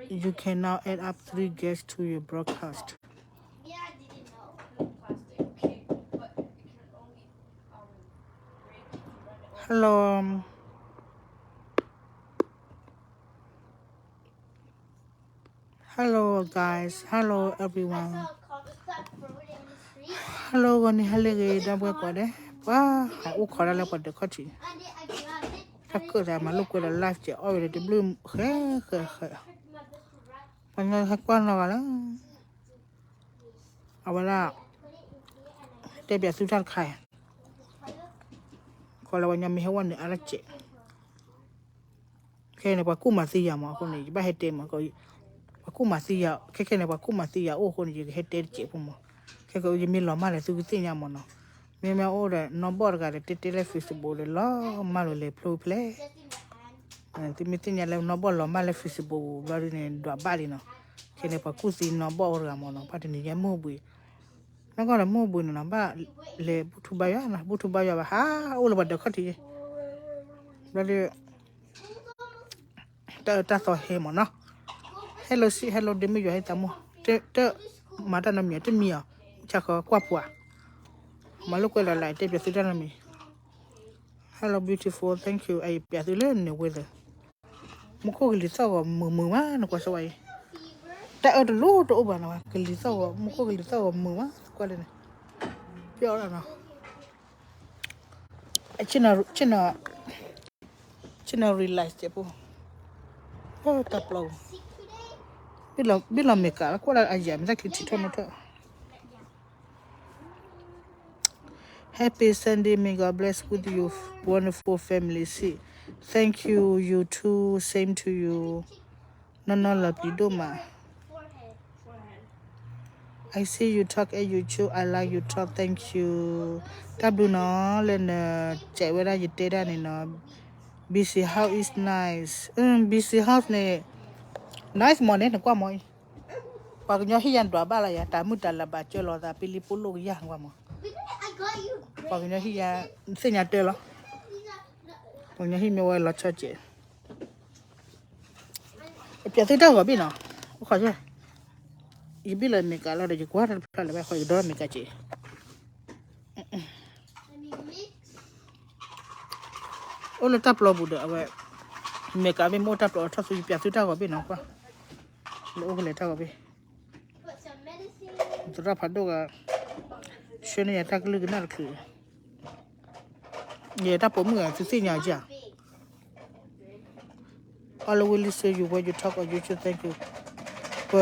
You can now add up three guests to your broadcast. Hello. Hello, guys. Hello, everyone. Hello, ဂီၤနံၤဟါလၢအဂ့ၤ ဒီပုၢ်ဝဲၢ်ကိးဂၤဒဲး, ပှၤဟးအိၣ်ခိးဒၣ်လၢပှၤဒၢးခီၣ်ထံး, တၢ်ကၢၣ်သးမၤလိာ်ကွဲးဒီး live ကဲးအီၣ်ဝဲဒီးတဘျုးဃဲဃဲဃဲ, ပှၤညီဟဲကွၢ်နီၢ်ဂၤလၢ အဝဲဒၣ် တဲပၠးသုတၢ်တခါအံၤ, ခီလၢပှၤညီမ့ၢ်ဟဲဝဲန့ၣ် အါတကဲး, ခဲအံၤန့ၣ် ပှၤကူၣ်မၤသံယၤမးအဃိန့ၣ် ယဘၣ်ဟဲတဲမး, ပှၤကူၣ်မၤသံယၤ, ခဲခဲန့ၣ် ပှၤကူၣ်မၤသံယၤအိၣ်အဃိန့ၣ် ယကဟဲတဲတကဲးဖိမး, ခဲခဲယမ့ၢ်လီၤမၢ်ဒီး သုကသ့ၣ်ညါမးနီၤ, မ့မ့ၢ်အိၣ်ဒီးနီၢ်ဘီၣ်တဂၤဒီး တဲတဲလၢ Facebook ဒီး လီၤမၢ်လိာ်လဲၤဖျိဖျဲး သုမ့ၢ်သ့ၣ်ညါလၢနီၢ်ဘီၣ်လီၤမၢ်လၢ Facebook ဘျီဒ်န့ၣ် ဒွးဘၣ်လံနီၤ, ခဲန့ၣ် ပှၤကူၣ်သံနီၢ်ဘီၣ်အိၣ်တဂၤမးနီၤ, ဘၣ်တနံၤညါမုၢ်ဘှံး, နီၢ်ကီၢ်ဒီးမုၢ်ဘှံးန့ၣ်နီၤ, ဘၣ်လဲၤဘူၣ်ထူဘါယွၤနီၤ, ဘူၣ်ထူဘါယွၤဘၣ် ဟးအိၣ်လၢပှၤဒၢးခီၣ်ထံး, ဘျီဒ် တၢ်အၢတၢ်သီဟဲမးနီၤ, hello sis hello ဒ့မုၣ်ယွၤဟဲသးမိၢ်, တ မၤတၢ်နီတမံၤ တမံၤအီၤ, ဆၣ်ဃီကွၢ်ပှၤ, မၤလိာ်ကွဲးလီၤလၢ တဲပၠးသုတၢ်နီတမံၤ Hello beautiful, thank you, အပၠးသုလၢနဝဲသၢ, မူခိၣ်ကလံၤသီၣ်ဂီၤမုာ်မုာ်မး နကွၢ်စၢၤဝဲအံၤ, တၢ်အၢတလိၣ်တအိၣ်ဘၣ်နီၤ, ကလံၤသီၣ်ဂီၤ မူခိၣ်ကလံၤသီၣ်ဂီၤမုာ်မး ကွၢ်လၢန့ၣ်, ပျီနီၤ, ဆ့ၣ်နီၤ realize တၢ်ပျီ, ဘံၣ်လီၤမ့ၢ်ကးလၢကွၢ်လၢအယၤ မ့ၢ်တၢ်ချံထံထီၣ်နီၣ်ထီၣ် Happy Sunday, may God bless with you, wonderful family. See, thank you, you too, same to you. နီၢ်နီၢ်လီၤပျံၤဒိၣ်မး I see you talk at YouTube, I like you talk, thank you. တၢ်ဘျုးနီၤ လၢနစဲးဝဲဒၣ်ယတဲဒၣ်န့ၣ်နီၤ, B C house is nice, အ B C house န့ၣ် nice မးန့ၣ် နကွၢ်မးအံၤ, ပှၤကညီဟံၣ်ယါဒွးဘၣ်လီၤယၤ, တၢ်မုၢ်တၢ်လၢဘၣ်ကၢလီၤသး ပလံၤပလိၣ်ကယၢ် နကွၢ်မး, ပှၤကညီဟံၣ်ယါ သ့ၣ်ညါတၢ်လီၤ, ပှၤကညီဟံၣ်မ့ၢ်ဝဲလီၤဆီစဲး ပၠးသုတၢ်ဂီၤဘ့ၣ်နီၤ, အိၣ်ခိးယဲ, ယဘ့ၣ်လီၤမ့ၢ်ကးလီၤဒီး ယကွၢ်တၢ်တဖျၢၣ်လၢၤဘၣ်ဃီ ယကဒီမ့ၢ်ကးစဲး, အိၣ်လၢတၢ်ပျီပူၤဒီး အဝဲ မ့ၢ်ကးဘ့ၣ်မ့ၢ်အိၣ်တၢ်ပျီအထီၣ်သူ ယပၠးသုတၢ်ဂီၤဘ့ၣ်နီၤ ကွၢ်, လၢအိၣ်ကလဲၤတၢ်ဂီၤဘ့ၣ်, သရၣ်ဖးဒိၣ်ဂၤ, ဆှၢန့ၢ်ယၤတၢ်ကလုၢ်ကနၣ်တချုး ယတၢ်ပိာ်မုၣ်ဂၤ သုသ့ၣ်ညါဧါ, Always listen you when you talk on YouTube, thank you. ပ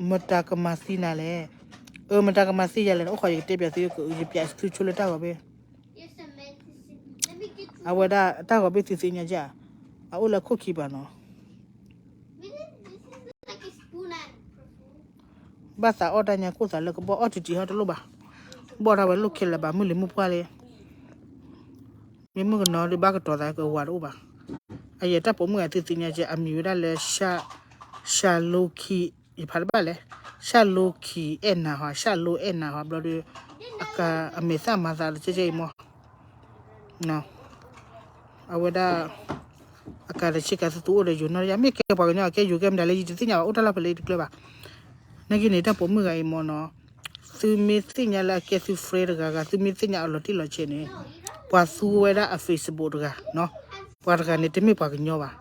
မတၤကမၤသံနၤလဲၣ်, အမတၤကမၤသံယၤလဲၣ်, အိၣ်ခိးယကတဲပၠးသု, ယပၠးသုဆိလၢတၢ်ဂီၤဘ့ၣ်, အဝဲဒၣ်တၢ်ဂီၤဘ့ၣ်သုသ့ၣ်ညါဧါ, အအိၣ်လၢခိၣ်ခံပၤနီၤ ဘၣ်သးအီၣ်တၢ်ညါ ကိၢ်သးလၢကဘီၣ် အီၣ်တံၢ်တံၢ်ဟီတလိၣ်ဘၣ်, ဘီၣ်ထီၣ်ဝဲလိၣ်ခဲလၢာ်ဘၣ် မုၢ်လံၤမုၢ်ပှၢ်လံ, မ့ၢ်မုၣ်ကနီၤဒီး ဘၣ်ကတီၤသးကဝၤတအိၣ်ဘၣ်, အယဲၢ်တၢ်ပိာ်မုၣ်ဂၤသုသ့ၣ်ညါကဲ အမံၤဝဲဒၣ်လၢ ရှၣ်လိခံ, ယဖးတဘၣ်လဲၣ်, ရှၣ်လိခံအဲၣ်နၤဟီ ရှၣ်လိအဲၣ်နၤဟီ ဘျီဒီး အက အမဲာ်သၣ်မၤသးလၢကဲကဲအံၤမီၢ် အဝဲဒၣ် အကၤတဆ့ကၤသူသူအိၣ်ဒီးယိၤနီၢ်ယၤ မ့ၢ်ကဲပှၤကညီအကဲယိၤကဲမတၤလၢယတသ့ၣ်ညါဘၣ် အိၣ်တၢ်လီၢ်ဖဲလဲၣ်ယတကျၢၤဘၣ်, နာ်က့န့ၣ် တၢ်ပိာ်မုၣ်ဂၤအံၤမီၢ်နီၤ, သုမ့ၢ်သ့ၣ်ညါလၢအကဲသု friend တဂၤဂၤ သုမ့ၢ်သ့ၣ်ညါအလီၤတံၢ်လီၤဆဲးန့ၣ်, ပှၤသူဝဲဒၣ်အ Facebook တဂၤ, ပှၤတဂၤန့ၣ် တမ့ၢ်ပှၤကညီဘၣ်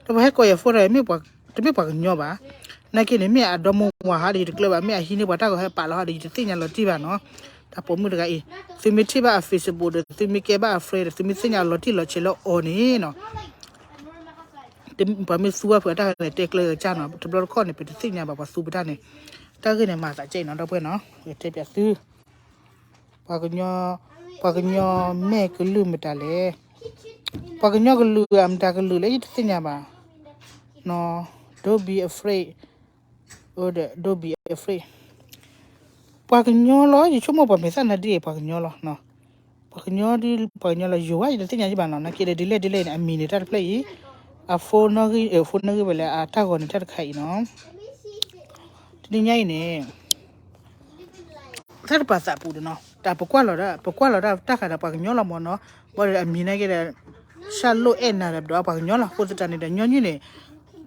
ဒီးပှၤဟဲကိးယၤ phone တဂၤ တမ့ၢ်ပှၤကညီဘၣ်, နာ်က့န့ၣ် မ့ၢ်အဒီမိၢ်ဝၤဟးဒီးယတကျၢၤဘၣ် မ့ၢ်အဟံးန့ၢ်ပှၤတၢ်ဂီၤဟဲပာ်လီၤဟးဒီးယတသ့ၣ်ညါလီၤတံၢ်ဘၣ်နီၤ, တၢ်ပိာ်မုၣ်တဂၤအံၤ, သုမ့ၢ်ထံၣ်ဘၣ်အ Facebook ဒီး သုမ့ၢ်ကဲဘၣ်အ friend ဒီး သုမ့ၢ်သ့ၣ်ညါလီၤတံၢ်လီၤဆဲးလၢအီၤန့ၣ်နီၤ ပှၤမ့ၢ်သူဝဲဖုးအတၢ်ဂၤန့ၣ် တဲကျၢၤကစၢ်နီၤ တဘျီတခီၣ်န့ၣ် ပတသ့ၣ်ညါဘၣ်ပှၤသူပတၢ်န့ၣ်, တၢ်ဂ့ၢ်န့ၣ် မၤသးကဲအံၤနီၤ ဒီပုၢ်ဝဲၢ်နီၤ ယတဲပၠးသု, ပှၤကညီ, ပှၤကညီမဲာ်ကလုၢ်မတၤလဲၣ်, ပှၤကညီကလုၢ်အမတၤကလုၢ်လဲၣ် ယတသ့ၣ်ညါဘၣ်, နီၤ, don't be afraid, ဒီး don't be afraid, ပှၤကညီလီၤ ယဆိကမိၣ်ပှၤမဲာ်သၣ်နၤဒ်အံၤ ပှၤကညီလီၤ, ပှၤကညီဒ် ပှၤကညီလီၤ ယိၤဝဲ ယတသ့ၣ်ညါယဘၣ်နီၤ နာ်က့ဒီး ဒ်လဲၣ်ဒ်လဲၣ်န့ၣ် အမံၤန့ၣ်တၢ်တဖျၢၣ်အံၤ, အ phone နီၣ်ဂံၢ် အ phone နီၣ်ဂံၢ်ဝဲလၢအတၢ်ဂီၤန့ၣ်တၢ်တခါအံၤနီၤ, တနံၤညါအံၤန့ၣ် တၢ်တပာ်သးပူၤဒီးနီၤ တၢ်ပကွၢ်လီၤဒၣ် ပကွၢ်လီၤဒၣ်တၢ်ဃးဒီးပှၤကညီလီၤမၢ်နီၤ, ဘၣ်ဒီးအမံၤနာ်က့ဒီး ရှၣ်လိၣ်အဲၣ်နၤဒီး ပှၤကညီလီၤ အဃိသတးန့ၣ်ဒီး ညီနုၢ်န့ၣ်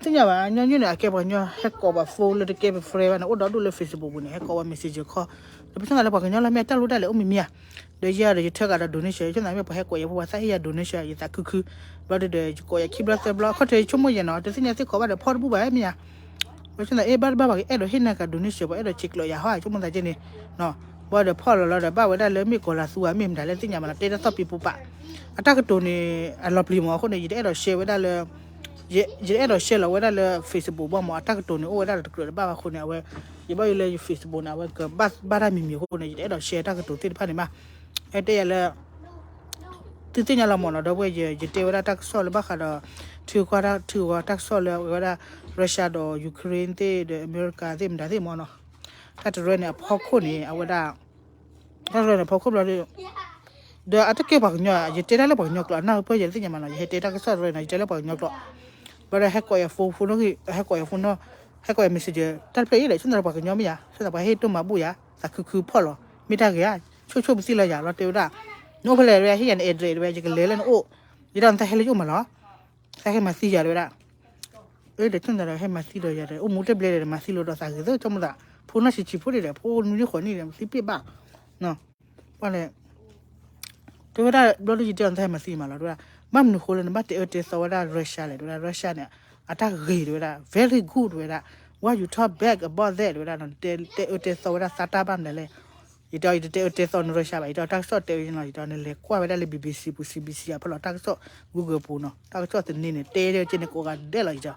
သ့ၣ်ညါဘၣ် ညီနုၢ်န့ၣ် အကဲပှၤကညီဟဲကိးပှၤ phone လၢတကဲပ friend ဘၣ်န့ၣ် အိၣ်ဒီဒူၣ်လၢ Facebook ပူၤန့ၣ် ဟဲကိးပှၤ messenger call ဒီးပဆိကမိၣ်လၢပှၤကညီလၢမ့ၢ်အတၢ်လိၣ်တၢ်လဲၤအိၣ်မံၤမံၤဧါ. ဒီးယဲဒီးယထၢကဒီး donation ယဆိကမိၣ်မ့ၢ်ပှၤဟဲကိးယၤဖိပှၤသးဟ့ယၤ donation ယသးခုခု ဘျီဒီးယကိးယၤခံဘျီသၢဘျီ အခီၣ်ထံးယဆိကမိၣ်ယဲနီၤ တသ့ၣ်ညါသ့ၣ်ခိးဘၣ်ဒီးဖီၣ်တဘူၣ်ဘၣ်မ့ၢ်ဧါ. ဘျီဆိကမိၣ် အဲၣ်ဘၣ်တဘၣ်ပှၤကအဲၣ်ဒိးဟ့ၣ်နၤက donation ပှၤအဲၣ်ဒိးဆံးကျိးယၤဟီ ယဆိကမိၣ်သးက့န့ၣ် ဘၣ်ဒီးဖီၣ်လီၤလီၤဒီး ဘၣ်ဝဲဒၣ်လၢမ့ၢ်ကီၤလၤသူဧါ မ့ၢ်မတၤလဲၣ်သ့ၣ်ညါဘၣ်နီၤ တဲတၢ်သီၣ်ပံၤပူၤပာ် အတၢ်ကတိၤန့ၣ် အလီၤပျံၤမးအဃိန့ၣ် ယတအဲၣ်ဒိး share ဝဲဒၣ်လၢ ယတအဲၣ်ဒိး share လီၤဝဲဒၣ်လၢ Facebook ဘၣ်မး အတၢ်ကတိၤန့ၣ် အိၣ်ဝဲဒၣ်တကြၢးတဘၣ်ဘၣ်အဃိန့ၣ် အဝဲ ယဘၣ်ယိၣ်လၢယ Facebook န့ၣ် အဝဲကဘၣ်ဘၣ်တၢ်မံၤမံၤအဃိန့ၣ် ယတအဲၣ်ဒိး share တၢ်ကတိၤသ့ၣ်တဖၣ်န့ၣ်ဘၣ်. အဲတဲယၤလၢ သုသ့ၣ်ညါလီၤမးနီၤ ဒီပုၢ်ဝဲၢ် ယတဲဝဲဒၣ်တၢ်ကစီၣ်လၢဘၣ်ဃးဒီး ထံဂီၤတၢ်ထံဂီၤတၢ်ကစီၣ်လၢအဝဲဒၣ် Russia ဒီး Ukraine သ့ၣ်ဒီး အမဲရကၤသ့ၣ်မတၤသ့ၣ်မးနီၤ တၢ်တရၢန့ၣ် အဖီခိၣ်န့ၣ် အဝဲဒၣ် တၢ်တရၢန့ၣ် အဖီခိၣ်ဘျီဒီး ဒီးအတကဲပှၤကညီ ယတဲတၢ်လၢပှၤကညီကျိာ် အနၢ်ပၢၢ်ယၤသ့ၣ်ညါမးနီၤ ယဟဲတဲတၢ်ကစီၣ်တရၢန့ၣ် ယတဲလၢပှၤကညီကျိာ် ဘျီဒီး ဟဲကိးယၤ phone phone နီၣ်ဂံၢ် ဟဲကိးယၤ phone နီၣ် ဟဲကိးယၤ messenger တၢ်တဖျၢၣ်အံၤဒီး ဆိကမိၣ်ပှၤကညီမ့ၢ်ယၤ ဆိကမိၣ်ပှၤဟ့ၣ်တိၢ်မၤဘူၣ်ယၤ သးခုခုဖီၣ်လီၤ မ့ၢ်တၢ်ဂ့ၤဧါ ဆိကမိၣ်ပသံလီၤယၤ ဘျီတဲဝဲဒၣ် နအိၣ်ဖဲလဲၣ် ဟ့ၣ်ယၤန address တဲဝဲ ယကလဲၤလၢနအိၣ် ယဒၣ်နသးဟဲလၢယအိၣ်မးလီၤ သးဟဲမၤသံယၤတဲဝဲဒၣ် အၢ ဒီးဆိကမိၣ်ဒီး ဟဲမၤသံဒီးယၤဒီး အိၣ်မူတဘျဲဒီး မၤသံလိာ်ဒီးသးဂ့ၤသ့ ဆိကမိၣ်သး ဖိနီၢ်ဆံးဆံးဖိဒံး ဒီး ဖိနွံနံၣ်ဃိးနံၣ်ဒီး မၤသံပ့ၢ်ဘၣ် ဘၣ်န့ၣ် တဲဝဲဒၣ် ဘျီဒုယတဲအီၤ နတဟဲမၤသံမးလီၤ တဲဝဲဒၣ် ဘၣ်မနုၤဃိလၢနဘၣ်တဲအၢတဲသီဝဲဒၣ် Russia လဲၣ် တဲဝဲဒၣ် Russia န့ၣ် အတၢ်ဂ့ၤတဲဝဲဒၣ် very good တဲဝဲဒၣ် why you talk bad about that တဲဝဲဒၣ် နတဲအၢတဲသီဝဲဒၣ်သးတၢ်ဘၣ်မနုၤလဲၣ် ယတဲအီၤ ယတတဲအၢတဲသီန Russia ဘၣ် ယတဲအီၤ တၢ်ကစီၣ်တဲဝဲန့ၣ်လီၤ ယတဲအီၤ နလဲၤကွၢ်ဝဲဒၣ်လၢ BBC ပူၤ CBC အဖီလာ် တၢ်ကစီၣ် Google ပူၤနီၤ တၢ်ကစီၣ်သန့န့ၣ် တဲဒ်က့န့ၣ် ကိးဂၤဒဲးလီၤ ယတ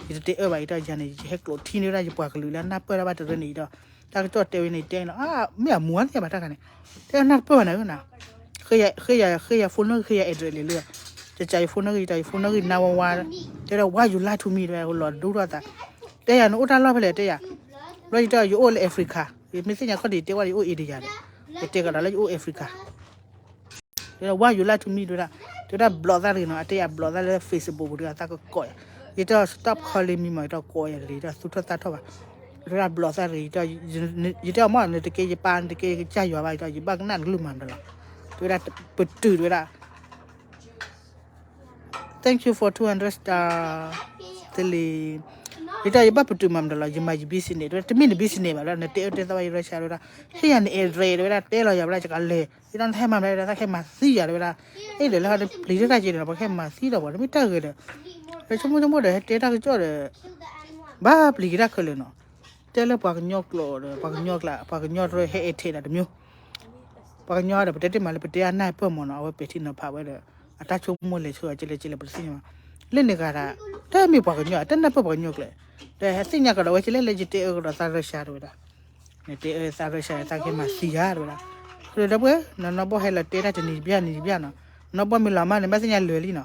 ဲအီၤ ယတတဲအၢဘၣ် ယတဲအီၤ ယၤန့ၣ် ယဟဲကျိးထံန့ၢ်ဝဲဒၣ် ယပှၤကလုာ်လၢအနၢ်ပၢၢ်တၢ်ဘၣ်တရၢန့ၣ် ယတဲအီၤ တၢ်ကစီၣ်တဲဝဲန့ၣ် တဲလီၤ မ့ၢ်အမူအသ့ၣ်ဘၣ်တၢ်ခါန့ၣ် တဲအီၤနၢ်ပၢၢ်ဘၣ်နၤဧၢနၤ ဃ့ယၤ ဃ့ယၤ ဃ့ယၤ phone နီၣ်ဂံၢ် ဃ့ယၤ address လဲၤလၢ ကစၢ်ယ phone နီၣ်ဂံၢ် ယတဲအီၤ ယ phone နီၣ်ဂံၢ် နါဝါဝါ တဲဒၣ် why you lie to me တဲဝဲ လီၤဒူထီၣ်သး တဲယၤ နအိၣ်တၢ်လီၢ်ဖဲလဲၣ် တဲယၤ ဘျီယတဲအီၤ ယအိၣ်လၢ Africa ယမ့ၢ်သ့ၣ်ညါခီၣ်ဒံး တဲဝဲယအိၣ် India ဒီး ယတဲကဒီးလၢယအိၣ် Africa တဲဒၣ် why you lie to me တဲဝဲဒၣ် တဲဝဲဒၣ် block သးတဂ့ၤနီၤ အတဲယၤ block သးလၢ Facebook ပူၤဒီး သးကကိးယၤ ယတဲအီၤ stop calling me မး ယတဲအီၤ ကိးယၤတဂ့ၤ ယတဲအီၤ သူၣ်ထီၣ်သးထီၣ်ဘၣ် တဲဝဲဒၣ် block သးတဂ့ၤ ယတဲအီၤ မ့ၢ်နတကဲယပၢ် နတကဲယကစၢ်ယွၤဘၣ် ယတဲအီၤ ယဘၣ်ကနၣ်နကလုၢ်မၤမတၤလီၤ တဲဝဲဒၣ် ပတုာ် တဲဝဲဒၣ် thank you for two hundred star သလ့ၤ ယတဲအီၤ ယဘၣ်ပတုာ်မၤမတၤလီၤ ယမၤယ business တဲဝဲဒၣ် တမ့ၢ်န business ဘၣ် တဲအၢတဲသီဘၣ်ယ Russia တဲဝဲဒၣ် ဟ့ၣ်ယၤန address တဲဝဲဒၣ် တဲလီၤယၤဝဲဒၣ် ယကလဲၤ ယတဲအီၤ နတဟဲမၤမတၤ တၢ်ကဟဲမၤသံယၤတဲဝဲဒၣ် အဲၣ်ဒိးလၢဟဲပျံၤတၢ်က့ၤဒီး ပှၤကဟဲမၤသံဒီးပှၤ တမ့ၢ်တၢ်ဂ့ၤဒီး ဆိကမိၣ်ဆိကမိၣ်ဒီး ဟဲတဲတၢ်ကစီၣ်ဒီး ဘၣ်ပျံၤက့ၤတၢ်ခဲလၢာ်နီၤ တဲလၢပှၤကညီကျိာ်ဒီး ပှၤကညီကျိာ် ပှၤကညီတရၢဟဲအဲၣ်ထဲးဒၣ်တမျိုး ပှၤကညီဒီး ပတဲတ့ၢ်မးလၢပတဲအနၢ်ပၢၢ်မးနီၤ အဝဲပဲာ်ထံနီၤဖးဝဲဒီး အတၢ်ဆိကမိၣ်လဲၤဆၢအကလဲၤကလဲၤ ပတသ့ၣ်ညါဘၣ် လၢန့ၣ်ဂၤဒၣ် တမ့ၢ်ပှၤကညီ တနၢ်ပၢၢ်ပှၤကညီကျိာ် ဒီးဟဲသ့ၣ်ညါကဒီးဝဲကလဲၣ်လၢယတဲအၢကဒီးသး Russia တဲဝဲဒၣ် နတဲအၢသး Russia သးကဟဲမၤသံယၤတဲဝဲဒၣ် ဒီပုၢ်ဝဲၢ် နနီၢ်ဘီၣ်ဟဲလီၤတဲတၢ်တနံၤတဘျီနံၤတဘျီနီၤ နီၢ်ဘီၣ်မ့ၢ်လီၤမၢ်န့ၣ် ဘၣ်သ့ၣ်ညါလွဲၤလံနီၤ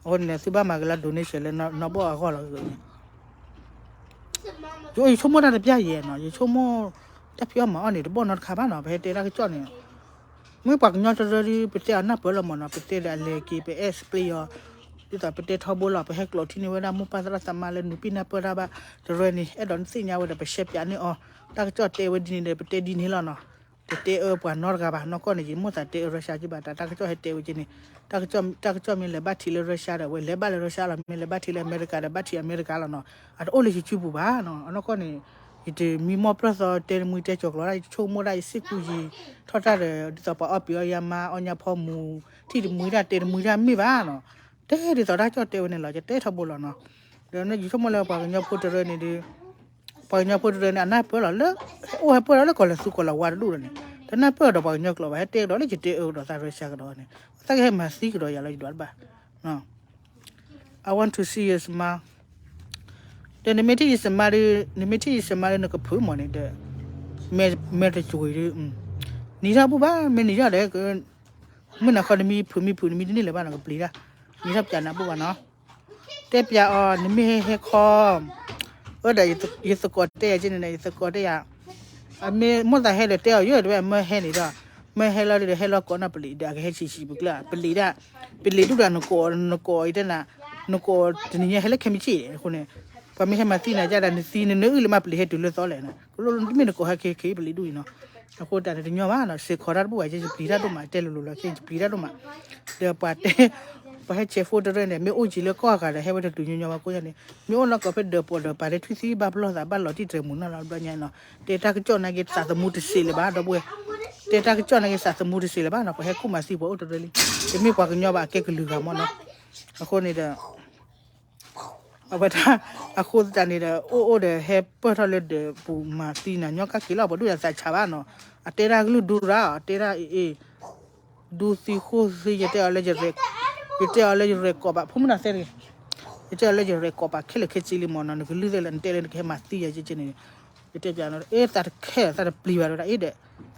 အဃိန့ၣ် သုဘၣ်မၤက့ၤလၢ donation လၢနီၢ်ဘီၣ်အဂီၢ်လီၤ ယအိၣ်ယဆိကမိၣ်တၢ်တပျၢ်ယဲနီၤ ယဆိကမိၣ် တၢ်ဖံးအီၣ်မၤအီၣ်န့ၣ် တဘီၣ်နီတခါဘၣ်နီၤ ပဟဲတဲတၢ်ကစီၣ်န့ၣ် မ့ၢ်ပှၤကညီတရၢဒီး ပတဲအီၤနၢ်ပၢၢ်လီၤမးနီၤ ပတဲဒီးအလဲၤက့ၤ ပအဲၣ်စပျ့အီၤ ဒ်သိးပတဲထီဘိလီၤ ပဟဲကျိးထံန့ၢ်ဝဲဒၣ်မိၢ်ပၢ်သရၣ်သမါလၢနုာ်ပံၢ်နၢ်ပၢၢ်တၢ်ဘၣ် တရၢန့ၣ် အဲၣ်ဒိးနသ့ၣ်ညါဝဲဒီး ပရှဲပၠးန့ၢ်အီၤ တၢ်ကစီၣ်တဲဝဲဒ်န့ၣ်ဒီး ပတဲဒ်န့ၣ်လီၤနီၤ တတဲအၢပှၤနီတဂၤဘၣ် နီၢ်ကီၢ်န့ၣ် ယမိၣ်သးတဲအၢ Russia က့ဘၣ် တၢ်ကစီၣ်ဟဲတဲဝဲက့န့ၣ် တၢ်ကစီၣ်မ့ၢ်လဲၤဘၣ်ထံးလၢ Russia ဒီး ဝဲလဲၤဘၣ်လၢ Russia လီၤ မ့ၢ်လဲၤဘၣ်ထံးလၢအမဲရကၤဒီး ဘၣ်ထံးအမဲရကၤလီၤနီၤ အတအိၣ်လၢယစုပူၤဘၣ်နီၤ အနီၢ်ကီၢ်န့ၣ် ယတမံမီၢ်ပြၢၢ်သီ တဲတမှံတဲကၠီၤကျိၤဒၣ် ယဆိကမိၣ်ဒၣ် ယစ့ၢ်ကီးယံၤ ထီၣ်တၢ်ဒီး ဒ်သိးပှၤအီၣ်ပံၤအီၣ်ယါမါ အီၣ်ညါဖီမူ ထံၣ်တမှံတၢ်တဲတမှံတၢ်မ့ၢ်ဘၣ်နီၤ တဲဒ်သိးတၢ်ကစီၣ်တဲဝဲန့ၣ်လီၤ ယတဲထီဘိလီၤနီၤ ဒီးယဆိကမိၣ်လၢပှၤကညီဖိတရၢန့ၣ်ဒီး ပှၤကညီဖိတရၢန့ၣ် အနၢ်ပၢၢ်လီၤလၢ အိၣ်ဟဲပၢၢ်လီၤလၢကီၢ်လၢသူကီၢ်လၢဝါတဒူၣ်လီၤန့ၣ် တနၢ်ပၢၢ်ဒီးပှၤကညီကျိာ်ဘၣ် ဟဲတဲကဒီးလၢယတဲအၢကဒီးသး Russia ကဒီးန့ၣ် သးကဟဲမၤသံကဒီးယၤလီၤ ယဒွးတဘၣ် I want to see your smile ဒီးနမ့ၢ်ထံၣ်ယ smile ဒီး နမ့ၢ်ထံၣ်ယ smile ဒီး နကဖုးမးန့ၣ်ဒီး မဲာ်တကွံာ်ဒီး နံၤထီၣ်ဘူၣ်ဘၣ် မ့ၢ်နံၤထီၣ်ဒီး မုၢ်နၤခီနမံဖုးမံဖုး နမံတန့ၢ်လၢၤဘၣ်နီၤ ကပျံၤတၢ် နံၤထီၣ်ပၠးနၤဘူၣ်ဘၣ်နီၤ တဲပၠးအီၤ နမ့ၢ်ဟဲဟဲခီ အၢဒီး ယသကိးတဲယၤက့န့ၣ် ယသကိးတဲယၤ အမ့ၢ်မိၣ်သးဟဲဒီးတဲအီၤ ယိၣ်တဲဝဲ မၢဟဲန့ၣ်ဒီး မၢဟဲလီၤဒီး ဟဲလီၤကိးနီၢ်ပလံးဒီး အကဟဲဆံးဆံးပကျၢၢ် ပလံးဒၣ် ပလံးဒူၣ်ဒီး နကိး နကိးအံၤတဲနၤ နကိးတနံၤညါဟဲလၢခဲမုၢ်ဆ့ၣ် အဃိန့ၣ် ပှၤမ့ၢ်ဟဲမၤသံနၤကဒီး နသံနနၢအုၣ်လၢမး ပလံးဟဲတုၤလၢသီလဲၣ်နီၤ ကလိၣ်တမ့ၢ်နကိးဟဲက့ၤက့ၤပလံးဒူၣ်အံၤနီၤ အဃိတၢ်န့ၣ်တညီဘၣ်နီၤ စ့ၢ်ကီးတၢ်တဘူၣ်ဘၣ် ယပျံၤတၢ်ဒိၣ်မး တဲလိၤလိၤလီၤ ယပျံၤတၢ်ဒိၣ်မး ဒီးပှၤတဲ ပှၤဟဲဆဲးဖိတရၢန့ၣ် မ့ၢ်အိၣ်ကံၤလၢကီၢ်အဂၤဒီး ဟဲဝဲတတုၤညီညီဘၣ်ကိၣ်ညါန့ၣ် မ့ၢ်အိၣ်နီၢ်ကီၢ်ဖဲဒၢးပီးဒီး ပာ်လၢထွံၣ်သံဘၣ်ပလီၢ်သး ဘၣ်လီၤတံၢ်တြဲၤမူးနီၢ်လီၤ ဘျီညါနီၤ တဲတၢ်ကစီၣ်နာ်က့ သးသမူတစဲးလၢၤဘၣ်ဒီပုၢ်ဝဲၢ် တဲတၢ်ကစီၣ်နာ်က့ သးသမူတစဲးလၢၤဘၣ်နီၤ ပှၤဟဲကူၣ်မၤသံပှၤအိၣ်တရၢလံ တမ့ၢ်ပှၤကညီဘၣ် အကဲကလုာ်ဂၤမ့ၢ်နီၤ အဃိန့ၣ်ဒီး အဝဲဒၣ် အဃိသတးန့ၣ်ဒီး အိၣ်အိၣ်ဒီးဟဲပၢၢ်ထီၣ်လၢဒၢးပူၤမၤသံနၤညီကၣ်က့ၤလီၤ ပှၤဒုၣ်ဒါသးဆးဘၣ်နီၤ အတဲတၢ်ကလုၢ်ဒူရၣ် အတဲတၢ်အံၤ ဒူသံဃိသံ ယတဲအီၤလၢ ယတဲအီၤလၢယရဲၣ်ကီးဘၣ် ဖိမုၣ်နၤသဲတဂ့ၤ ယတဲအီၤလၢယရဲၣ်ကီးဘၣ်ခဲလၢာ်ခဲဆ့လံမ့ၢ်နီၤ နကလုၢ်သ့ၣ်လၢနတဲလၢနကဟဲမၤသံယၤကဲကဲန့ၣ် ယတဲပျးနီၤ အ့ သးတခဲသးတပျံၤဘၣ်ဒီး အ့ဒီး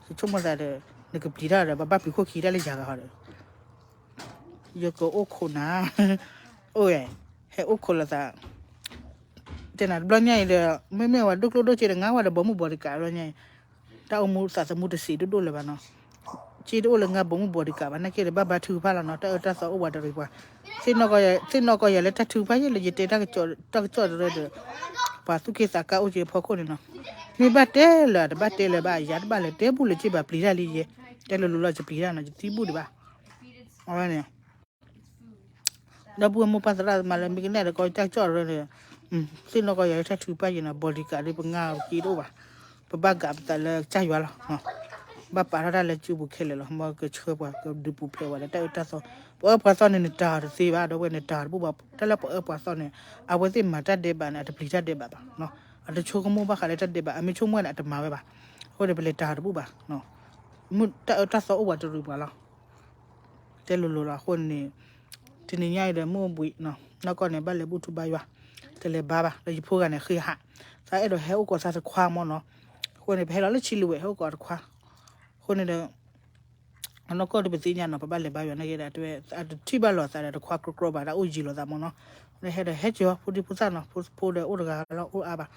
ယဆိကမိၣ်သးဒီး နကပျံၤတၢ်ဒီး ပဘၣ်ပျံၤခိၣ်ခံတၢ်လၢယၤဂၤဟီဒီး ယကအိၣ်ခိးနၤ အိၣ်ဝဲ ဟဲအိၣ်ခိးလိာ်သး တဲနၤတဘျီညါအံၤဒီး မ့မ့ၢ်ဝဲဒိၣ်ကျိၣ်ဒိၣ်စ့ဒီး ငါဝဲဒီးဘီမုၢ်ဘီတကးဘျီညါအံၤ တၢ်အိၣ်မူသးသမူတစံးဒိၣ်ဒိၣ်လၢၤဘၣ်နီၤ စ့တအိၣ်လၢငါဘီမုၢ်ဘီတကးဘၣ် နာ်က့ဒီးဘၣ်ဘါထုကဖၣ်လီၤနီၤ တၢ်အၢတၢ်သီအိၣ်ပှၤတရံးပှၤ သ့ၣ်နီၣ်ကီးယၤလၢတၢ်ထုကဖၣ်ယဲလၢယတဲတၢ်ကစီၣ်တရၢဒီး ပှၤသူၣ်က့သးကါအိၣ်က့ၤအဖီခိၣ်န့ၣ်နီၤ မ့ၢ်ဘၣ်တဲလၢၤတဘၣ်တဲလၢၤဘၣ် ယၤတဘၣ်လဲၤတဲဘူၣ်လၢၤက့ဘၣ်ပျံၤတၢ်လံယဲ တဲလိၤလိၤလီၤ ယပျံၤတၢ်နီၤ ယသံဘူၣ်ဒံးဘၣ် အဝဲန့ၣ် ဒီပုၢ်ဝဲၢ်မိၢ်ပၢ်သရၣ်သမါလၢ မ့ၢ်ကနဲၣ်ဒီးကီးတၢ်ကစီၣ်ရၢန့ၣ် သ့ၣ်နီၣ်ကီးယၤလၢတၢ်ထုကဖၣ်ယဲနီၤ ဘီဒံကးဒီး ပငါက့တအိၣ်ဘၣ် ပဘၣ်ကးပသးလၢကစၢ်ယွၤလီၤ ဘၣ်ပာ်ထီၣ်တၢ်လၢစုပူၤခဲလၢာ်လီၤ မ်ကဆှၢပှၤကဒုးပူၤဖျဲးဝဲဒီးတၢ်အၢတၢ်သီ ပှၤအၢပှၤသီန့ၣ် နတၢ်တသ့ဘၣ် ဒီပုၢ်ဝဲၢ် နတၢ်တဘူၣ်ဘၣ် တၢ်လၢပှၤအၢပှၤသီန့ၣ် အဝဲသ့ၣ်မၤတၢ်ဒဲးဘးန့ၣ် အတပျံၤတၢ်ဒဲးဘးဘၣ် အတဆိကမိၣ်ဘၣ်ဃးလၢတၢ်ဒဲးဘး အမ့ၢ်ဆိကမိၣ်န့ၣ် အတမၤဝဲဘၣ် အဃိန့ၣ် ပလဲၤတၢ်တဘူၣ်ဘၣ် မ့ၢ်တၢ်အၢတၢ်သီအိၣ်ပှၤတရံးပှၤလီၤ တဲလိၤလိၤလီၤ အဃိန့ၣ် တနံၤညါအံၤဒီး မုၢ်အိၣ်ဘှံးနီၤ နီၢ်ကီၢ်န့ၣ် ဘၣ်လဲၤဘူၣ်ထူဘါယွၤ တလဲၤဘါဘၣ် ဒီးယဖိဂၤန့ၣ်ဃ့ဟး သးအဲၣ်ဒိးဟဲအိၣ်ကိးသးတခွါမ့ၢ်နီၤ အဃိန့ၣ် ပဟဲလီၤလၢဆံလွံၢ်ဝဲ ဟဲအိၣ်ကိးတခွါ အဃိန့ၣ်ဒီး အနီၢ်ကီၢ်ဒီးပသ့ၣ်ညါနီၤ ပဘၣ်လဲၤဘါယွၤနာ်က့ဒီး တဲဝဲ အတထံၣ်ဘၣ်လိာ်သးဒီးတခွါကြီကြီဘၣ် တၢ်အိၣ်ယံၤလိာ်သးမ့ၢ်နီၤ အဃိန့ၣ်ဟဲဒီးဟဲကၠီၤ ဖိဒံဖိသၣ်နီၤ ဖိဒီးအိၣ်တဂၤလီၤ အိၣ်အါဘၣ်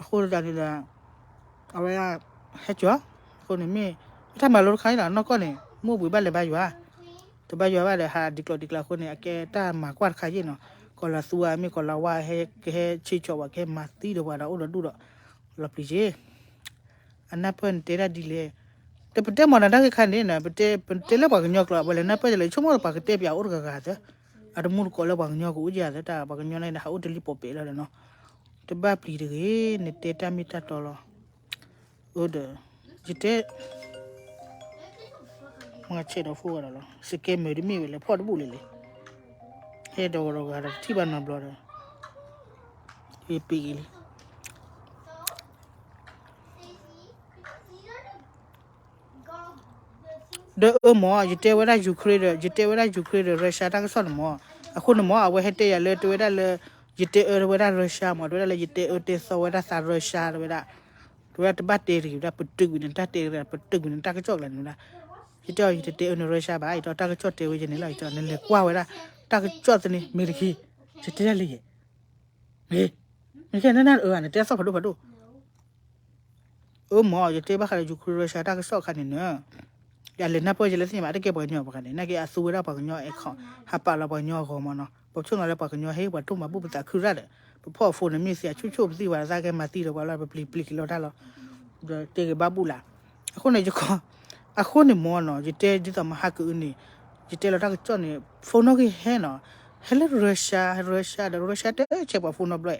အဃိသတးန့ၣ်ဒီး အဝဲဒၣ် ဟဲကၠီၤ အဃိန့ၣ်မ့ၢ် တၢ်မၤလိတခါအံၤနီၤ နီၢ်ကီၢ်န့ၣ် မုၢ်အိၣ်ဘှံးဘၣ်လဲၤဘါယွၤ တဘါယွၤဘၣ်ဒီး ဟးဒ်ကျိၤဒ်ကျါအဃိန့ၣ် အကဲတၢ်မၤကွၢ်တခါယ့ၣ်နီၤ ကီၤလၤသူဧါ မ့ၢ်ကီၤလၤဝါ ဟဲကဟဲဆ့ကၠီၤဝဲ ကဟဲမၤသံဒီးပှၤဒီးအိၣ်ဒီးဒူၣ်ဒီး လီၤပျံၤက့ၤ အနၢ်ပၢၢ်န့ၣ်တဲဒၣ်ဒ်လဲၣ် တပတဲမၤနၤတၢ်ဂ့ၢ်ခါန့ၣ်နီၤ ပတဲ ပတဲလၢပှၤကညီကျိာ် အဝဲလဲၤနၢ်ပၢၢ်ယလဲၣ် ဆိကမိၣ်ပှၤကတဲပၠးအိၣ်တဂၤဂၤသၢ အတမူတကိးလၢပှၤကညီကအိၣ်ယၤသၢ တၢ်ပှၤကညီန့ၣ်ဒီး ဟးအိၣ်တလံၣ်ပီးပဲးလီၤဒီးနီၤ တဘၣ်ပျံၤတဂ့ၤ နတဲတၢ်မ့ၢ်တၢ်တီလီၤ အိၣ်ဒီး ယတဲ မ့ၢ်ဆဲးဒီးဖိဂၤဒီးလီၤ စကဲမုာ်တမ့ၢ်ဝဲလဲၣ် ဖီၣ်တဘူၣ်လံလံ ဟဲဒီးဂီၤဒီးဂၤဒီး ထံၣ်ဘၣ်နီတဘျီဒီး ယပံၤက့ၤလံ ဒီးအၢမ့ၢ် ယတဲဝဲဒၣ် Ukraine ဒီး ယတဲဝဲဒၣ် Ukraine ဒီး Russia တၢ်ကစီၣ်န့ၣ်မ့ၢ် အဃိန့ၣ်မ့ၢ် အဝဲဟဲတဲယၤလၢ တဲဝဲဒၣ်လၢ ယတဲအၢဝဲဒၣ် Russia မ့ၢ် တဲဝဲဒၣ်လၢ ယတဲအၢတဲသီဝဲဒၣ်သး Russia တဲဝဲဒၣ် တဲဝဲဒၣ်တဘၣ်တဲတဂ့ၤဝဲဒၣ် ပတုာ်ကွံာ်န့ၣ် တၢ်တဲတဂ့ၤ ပတုာ်ကွံာ်န့ၣ် တၢ်ကစီၣ်ကျါန့ၣ်ဝဲဒၣ် ယတဲအီၤ ယတတဲအၢန့ၣ် Russia ဘၣ် ယတဲတၢ်ကစီၣ်တဲဝဲယဲန့ၣ်လီၤ ယတဲနလဲၤကွၢ်ဝဲဒၣ် တၢ်ကစီၣ်သန့ မ့ၢ်တခီ ယတဲဒၣ်လၢယဲ မ့ၢ် နကဲနနၢ်အၢဂၤန့ၣ် တဲသီၣ်ဖးဒိၣ်ဖးဒိၣ် အၢမ့ၢ် ယတဲဘၣ်ဃးဒီး Ukraine Russia တၢ်ကစီၣ်အခါန့ၣ်နီၤ ယလဲၤနၢ်ပၢၢ်ယလဲၤသ့ၣ်ညါဘၣ် တကဲပှၤကညီပှၤဂၤန့ၣ် နာ်က့အသူဝဲဒၣ်ပှၤကညီအဲၣ်ခီ ဟးပာ်လီၤပှၤကညီအဂီၢ်မ့ၢ်နီၤ ပဆိကမိၣ်လၢပှၤကညီဟဲ ပှၤတိၢ်မၤဘူၣ်ပသးခုရၣ်ဒီး ပဖီၣ်အ phone န့ၣ် မ့ၢ်သ့အဆူၣ်ဆူၣ်ပသံဝဲ သးကဲမၤသံဒီးပှၤလီၤ ပပျံၤပျံၤက့ၤလီၤတၢ်လီၤ ဒီးတဲက့ၤဘၣ်ဘူၣ်လၢ အဃိန့ၣ် ယခီ အဃိန့ၣ်မ့ၢ်နီၤ ယတဲဒ်သိးမဟါကအုန့ၣ် ယတဲလီၤတၢ်ကစီၣ်န့ၣ် phone နီၣ်ဂံၢ်ဟဲနီၤ ဟဲလၢ Russia Russia ဒီး Russia တဲဆဲးပှၤ phone နီတဘျီ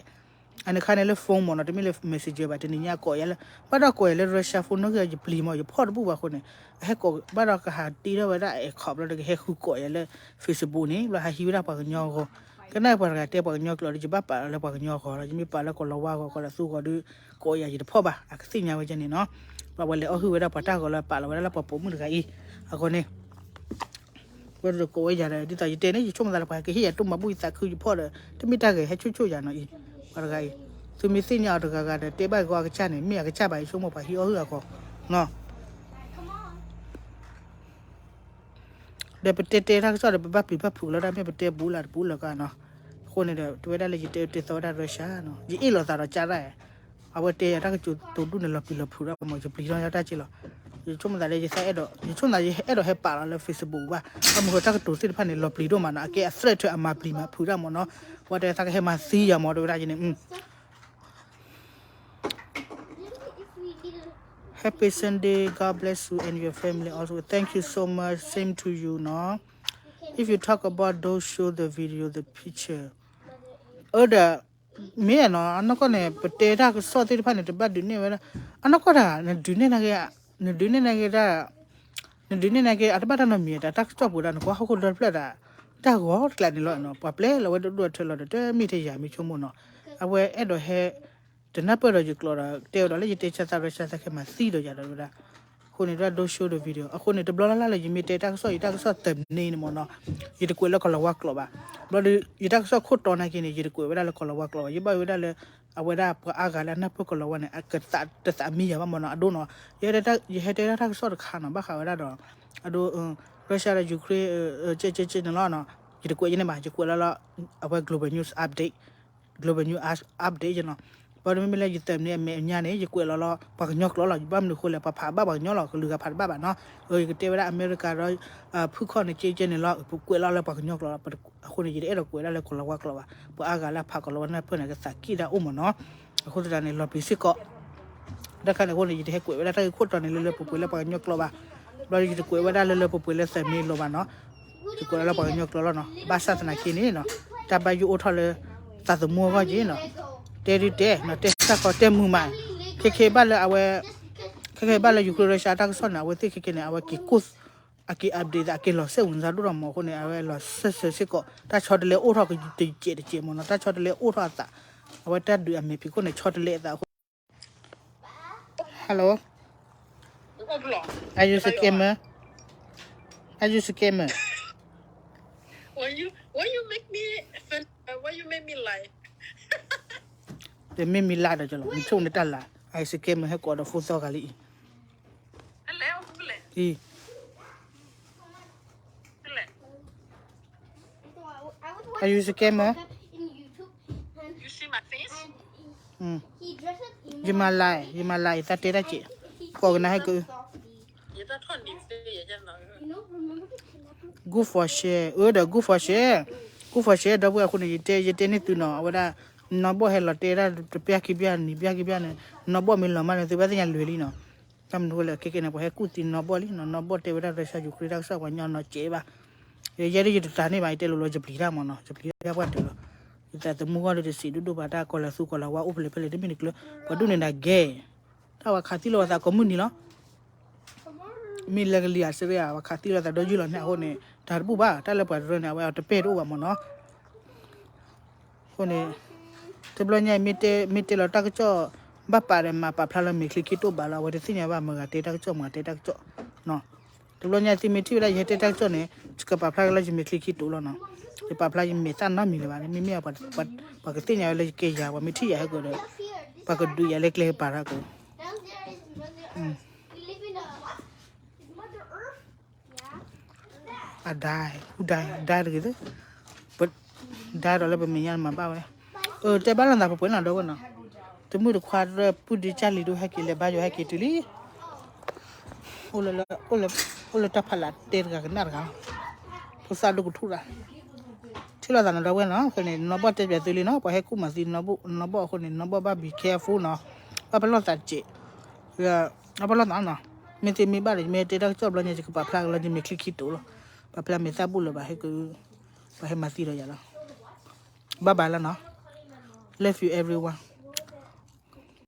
အန့ၣ်ခါန့ၣ်လၢ phone မ့ၢ်နီၤ တမ့ၢ်လၢ messenger ဘၣ် တနံၤညါကိးယၤလၢ ဘၣ်ဒီးကိးယၤလၢ Russia phone နီၣ်ဂံၢ် ယပျံၤမ့ၢ် ယဖီၣ်တဘူၣ်ဘၣ်အဃိန့ၣ် အဟဲကိး ဘၣ်ဒီးကဟးတ့ထီၣ်ဝဲဒၣ်အဲၣ်ခီဘျီဒီး ကဟဲဃုကိးယၤလၢ Facebook န့ၣ် ဘျီဟးဟံးဝဲဒၣ်ပှၤကညီအဂီၢ် ကနၣ်ပှၤတဂၤတဲပှၤကညီကျိာ်ဒီး ယဘၣ်ပာ်လီၤလၢပှၤကညီအဂီၢ်လီၤ ယမ့ၢ်ပာ်လၢကီၤလၤဝါအဂီၢ် ကီၤလၤသူအဂီၢ်ဒီး ကိးယၤယတဖီၣ်ဘၣ် အကသ့ၣ်ညါဝဲဒ်န့ၣ်နီၤ ဘျီဝဲလဲၤအီၣ်ဟုၣ်ဝဲဒၣ်ပှၤတၢ်ဂီၤလၢ ပာ်လီၤဝဲဒၣ်လၢပှၤပိာ်မုၣ်တဂၤအံၤ အဂီၢ်န့ၣ် ဝဲတကိးဝဲယၤဒီး ဒ်သိးယတဲန့ၣ် ယဆိကမိၣ်သးလၢပှၤကဟ့ၣ်ယၤတိၢ်မၤဘူၣ်ယသးခုယဖီၣ်ဒီး တမ့ၢ်တၢ်ဂဲၤဟဲဆိၣ်ဆိၣ်ယၤနီၤအံၤ ပှၤတဂၤအံၤ သုမ့ၢ်သ့ၣ်ညါအီၤတဂၤဂၤဒီး တဲဘၣ်ဂီၤအကစၢ်န့ၣ် မ့ၢ်အကစၢ်ဘၣ် ယဆိကမိၣ်ပှၤဟံးအီၣ်ဟုၣ်အဂီၢ်နီၤ ဒီးပတဲတဲတၢ်ကစီၣ်ဒီး ပဘၣ်ပျံၤဘၣ်ဖုးလီၤတၢ် မ့ၢ်ပတဲဘူးလၢတဘူးလၢၤကနီၤ အဃိန့ၣ်ဒီး တဲဝဲဒၣ်လၢယတဲအၢတဲသီဝဲဒၣ် Russia နီၤ ယအ့ၣ်လိာ်သးဒီးကၢ်ဒၣ် အဝဲတဲယၤတၢ်ကတိၤဒူၣ်န့ၣ် လီၤပျံၤလီၤဖုးဒၣ်မး ယပျံၤထီၣ်ညါတၢ်က့လီၤ ယဆိကမိၣ်သးလၢယသးအဲၣ်ဒိး ယဆိကမိၣ်သးယအဲၣ်ဒိးဟဲပာ်လီၤလၢ Facebook ဘၣ် ဘၣ်မနုၤဃိတၢ်ကတိၤသ့ၣ်တဖၣ်န့ၣ် လီၤပျံၤဒိၣ်မးနီၤ အကဲအ threat အမၤပျံၤမၤဖုးဒၣ်မးနီၤ ဝဲတဲသးကဟဲမၤသံယၤမး တဲဝဲဒၣ်ယန့ၣ် Happy Sunday. God bless you and your family also. Thank you so much. Same to you, no? If you talk about don't show the video, the picture. အၢဒီး မ့ၢ်နီၤ အနီၢ်ကီၢ်န့ၣ် ပတဲတၢ်ကစီၣ်သ့ၣ်တဖၣ်န့ၣ် တဘၣ်ဒုးနဲၣ်ဝဲဒၣ် အနီၢ်ကီၢ်တၢ် နဒုးနဲၣ်နာ်က့ နဒုးနဲၣ်နာ်က့တၢ် နဒုးနဲၣ်နာ်က့ အတဘၣ်တၢ်နီတမံၤ တၢ်ကစီၣ်ပူၤဒၣ် နကွၢ်ဟီၣ်ခိၣ်ဒီတဖျၢၣ်ဒၣ် တၢ်ဂီၤတကျးန့ၣ်လီၤနီၤ ပှၤပျဲလီၤဝဲဒိၣ်ဒိၣ်အထၢလီၤဒီး တမ့ၢ်ထဲယၤမ့ၢ်ဆိကမိၣ်နီၤ အဝဲအဲၣ်ဒိးဟဲ တနၢ်ပၢၢ်ဒီးယကျိာ်ဒီး တဲဝဲဒီးလၢယတဲဆၢသးရၢဆၢသးခဲမးသံဒီးယၤဒီးဝဲဒၣ် အဃိန့ၣ်ဒၣ် don't show the video အဃိန့ၣ် တဘျီလၢ်လၢ်လၢယမ့ၢ်တဲတၢ်ကစီၣ် ယတၢ်ကစီၣ် thumbnail န့ၣ်မ့ၢ်နီၤ ယတကွဲးလၢကီၤလၤဝါကျိာ်ဘၣ် ဘျီဒီး ယတၢ်ကစီၣ်ခိၣ်တီနာ်က့န့ၣ် ယတကွဲးဝဲဒၣ်လၢကီၤလၤဝါကျိာ်ဘၣ် ယဘၣ်ဝဲဒၣ်လၢ အဝဲဒၣ်ပှၤအါဂၤလၢအနၢ်ပၢၢ်ကီၤလၤဝါန့ၣ် အကသးတသးမံယၤဘၣ်မ့ၢ်နီၤ အဒိနီၤ ယဟဲတဲဒၣ်တၢ်ကစီၣ်တခါနီၤ ဘၣ်ဃးဝဲဒၣ်ဒီး အဒိ Russia ဒီး Ukraine ကဲကဲကဲန့ၣ်လီၤနီၤ ယတကွဲးယန့ၣ်ဘၣ် ယကွဲးလီၤလီၤ အဝဲ global news update global news update ယနီၤ ဘၣ်ဒီးမ့မ့ၢ်လၢယ thumbnail အမဲာ်ညါန့ၣ် ယကွဲးလီၤလီၤ ပှၤကညီကျိာ်လီၤ ယဘၣ်မနုၤအဃိလဲၣ် ပှၤဖးဘၣ်ပှၤကညီလီၤ ကလုာ်ဂၤဖးတဘၣ်ဘၣ်နီၤ ယကတဲဝဲဒၣ်အမဲရကၤဒီး ဖုခီၣ်န့ၣ် ကဲကဲန့ၣ်လီၤ ပကွဲးလီၤလၢပှၤကညီကျိာ်လီၤ အဃိန့ၣ် ယတအဲၣ်ဒိးကွဲးဒၣ်လၢကီၤလၤဝါကျိာ်ဘၣ် ပှၤအါဂၤလၢအဖးကီၤလၤဝါနၢ်ပၢၢ်န့ၣ် ကသးက့ၣ်ဒၣ်အိၣ်မ့ၢ်နီၤ အဃိသတးန့ၣ် လီၤပျံၤစ့ၢ်ကီး တၢ်ခါန့ၣ်အဃိန့ၣ် ယတဟဲကွဲးဝဲဒၣ်တၢ်ဂ့ၢ်ခိၣ်တီန့ၣ် လၢလၢပှဲၤပှဲၤလၢပှၤကညီကျိာ်ဘၣ် ဘျီဒီးယတကွဲးဝဲဒၣ်လၢလၢပှဲၤပှဲၤလၢ thumbnail လီၤဘၣ်နီၤ ယကွဲးလၢပှၤကညီကျိာ်လီၤနီၤ ဘၣ်ဆၣ်သနာ်က့န့ၣ်နီၤ တၢ်ဘၣ်ယိၣ်အိၣ်ထီၣ်လၢ သးသမူအဂီၢ်က့ၤနီၤ တဲဒုတဲနီၤ တဲဆၣ်ကီးတဲမုာ်မး ခဲခဲဘၣ်လၢအဝဲ ခဲခဲဘၣ်လၢ Ukraine Russia တၢ်ကစီၣ်န့ၣ် အဝဲသ့ၣ်ခဲခဲန့ၣ် အဝဲက့ၤကိၢ် အက့ၤ update သး အက့ၤလီၤစဲးဝံၤသးဒိၣ်ထီၣ်မးအဃိန့ၣ် အဝဲလီၤစဲးစဲးစ့ၢ်ကီး တၢ်ဆီတလဲအိၣ်ထီၣ်တစဲးတစဲးမ့ၢ်နီၤ တၢ်ဆီတလဲအိၣ်ထီၣ်အသး အဝဲတၢ်ဒုးအမဲာ်ဖံးခိၣ်န့ၣ် ဆီတလဲအသးအဃိ Hello. Are you scammer? Are you scammer? Why you why you make me feel why you make me lie? တမ့ၢ်မံလၢ်ဒီးကလီၤ မ့ၢ်ဆိၣ်န့ၢ်တၢ်လၢ I scammer ဟဲကိးဒီးဖိသီဂၤလံအံၤ အံၤ Are you scammer? You see my face? ယမၤလၢ် ယမၤလၢ် ယသးတဲတၢ်က့ၤ ကိးကနၣ်ဟဲက Good for share အၢဒီး good for share good for share ဒီပုၢ်ဝဲၢ်အဃိန့ၣ် ယတဲ ယတဲန့ၢ်သုနီၤ အဝဲဒၣ် နီၢ်ဘီၣ်ဟဲလီၤတဲဒၣ်တပျၢ်ခံပျၢ်နံၤပျၢ်ခံပျၢ်န့ၣ် နီၢ်ဘီၣ်မ့ၢ်လီၤမးန့ၣ် သုဘၣ်သ့ၣ်ညါလွဲၤလံနီၤ တၢ်မနုၤလဲၣ် ခဲကဲန့ၣ် ပှၤဟဲကူၣ်သံနီၢ်ဘီၣ်လံနီၤ နီၢ်ဘီၣ်တဲဝဲဒၣ် Russia Ukraine တၢ်ကစီၣ်ပှၤညီနီၢ်ကဲဘၣ် ယဲဒၣ်ယတတၤန့ၢ်ဘၣ် ယတဲလိၤလိၤ ယပျံၤတၢ်မ့ၢ်နီၤ ယပျံၤတၢ်ပှၢ်တၢၢ်လီၤ ယသးသမူဂီၢ်ဒီးတစံးဒိၣ်ဒိၣ်ဘၣ်တၢ်ကီၤလၤသူကီၤလၤဝါအိၣ်ဖဲလဲၣ်ဖဲလဲၣ် တမ့ၢ်တကျၢၤ ပှၤဒိၣ်န့ၢ်ဒၣ်ဂဲၤ တၢ်ဝဲခးသံလိာ်သးကိးမုၢ်နံၤလီၤ မ့ၢ်လၢကလံၤအစရ့အဝဲခးသံလိာ်သးဒီးယုၢ်လီၤန့ၣ်အဃိန့ၣ် တၢ်တဘူၣ်ဘၣ် တၢ်လၢပှၤတရၢန့ၣ် အဝဲအတပဲာ်တအိၣ်ဘၣ်မ့ၢ်နီၤ အဃိန့ၣ် တဘျီညါမ့ၢ်တဲလီၤတၢ်ကစီၣ် ဘၣ်ပာ်ဒီးမၤပာ်ဖျါလၢမဲာ်ချံခံတိာ်ဘၣ်လီၤ အဝဲတသ့ၣ်ညါဘၣ်မတၤဂၤတဲတၢ်ကစီၣ် မတၤဂၤတဲတၢ်ကစီၣ် တဘျီညါသုမ့ၢ်ထံၣ်ဝဲဒၣ်ယဟဲတဲတၢ်ကစီၣ်န့ၣ် ယကပာ်ဖျါက့ၤလၢယမဲာ်ချံခံတိာ်လီၤနီၤ ယပာ်ဖျါယမဲာ်သၣ်နီတမံၤလၢၤဘၣ် မ့မ့ၢ်ပှၤကသ့ၣ်ညါဝဲလၢယကဲယၤ ပှၤမ့ၢ်ထံၣ်ယၤဟဲကဒီး ပှၤကဒုးယၤလၢကျဲကပာ်ထီၣ်က အဒါ who die ဒါတဂ့ၤ ဒါဒီးလၢပမဲာ်ညါမၤဘၣ်ဝဲ တဲဘၣ်လီၤသးပှဲၤပှဲၤနီၤ ဒီဝဲနီၤ တမုၢ်တခွါ ပုၢ်ဒ့ကၢ်လံၤဒိၣ်ဟဲက့ၤလဲၤဘါယွၤဟဲက့ၤတုၤလံ အိၣ်လၢတၢ်ဖးလၢ်တဲတဂၤကနၣ်တဂၤ ဖိသၣ်ဒိၣ်ကထူၣ်တဂၤ ထံၣ်လိာ်သးနီၤ ဒီဝဲနီၤ အဃိန့ၣ် နီၢ်ဘီၣ်တဲပၠးသုလံနီၤ ပှၤဟဲကူၣ်မၤသံ နီၢ်ဘီၣ်အဃိန့ၣ် နီၢ်ဘီၣ်ဘၣ် be careful နီၤ ဘၣ်ပလီၢ်သးတစဲး ဘၣ်ပလီၢ်သးနီၤ မ့ၢ်သ့မ့ၢ်ဘၣ်ဒီး မ့ၢ်တဲတၢ်ကစီၣ်ဘျီညါ ယကပာ်ဖျါက့ၤလၢယမဲာ်ချံခံတိာ်လီၤ ပာ်ဖျါမဲာ်သၣ်ဘူၣ်လၢၤဘၣ် ဟဲက ပှၤဟဲမၤသံဒီးယၤလီၤ bye bye လီၤနီၤ love you everyone